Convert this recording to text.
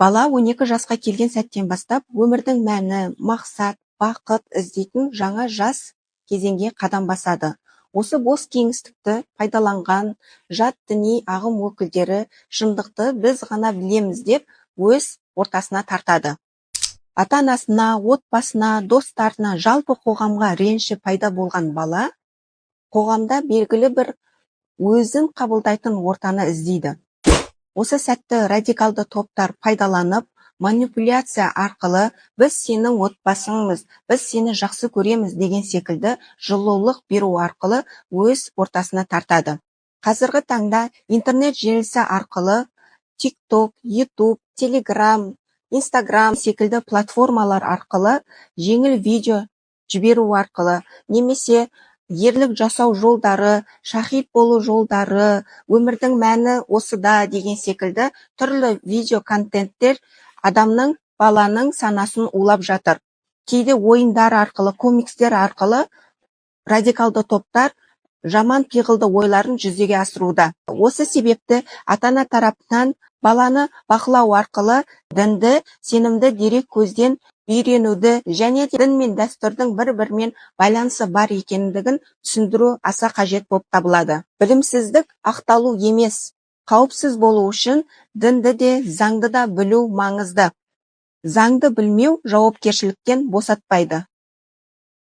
Бала 12 жасқа келген сәттен бастап өмірдің мәні, мақсат, бақыт іздейтін жаңа жас кезеңге қадам басады. Осы бос кеңістікті пайдаланған жат діни ағым өкілдері шындықты біз ғана білеміз деп өз ортасына тартады. Ата-анасына, отбасына, достарына, жалпы қоғамға реніші пайда болған бала қоғамда белгілі бір өзін қабылдайтын ортаны іздейді. Осы сәтті радикалды топтар пайдаланып, манипуляция арқылы «біз сенің отбасыңмыз, біз сені жақсы көреміз» деген секілді жылулық беру арқылы өз ортасына тартады. Қазіргі таңда интернет желісі арқылы TikTok, YouTube, Telegram, Instagram секілді платформалар арқылы жеңіл видео жіберу арқылы немесе ерлік жасау жолдары, шахид болу жолдары, өмірдің мәні осыда деген секілді түрлі видео контенттер адамның, баланың санасын улап жатыр. Кейде ойындар арқылы, комикстер арқылы радикалды топтар жаман пиғылды ойларын жүзеге асыруда. Осы себепті ата-ана тарапынан баланы бақылау арқылы дінді сенімді дерек көзден үйренуді және дін мен дәстүрдің бір-бірімен байланысы бар екендігін түсіндіру аса қажет болып табылады. Білімсіздік ақталу емес. Қауіпсіз болу үшін дінді де, заңды да білу маңызды. Заңды білмеу жауапкершіліктен босатпайды.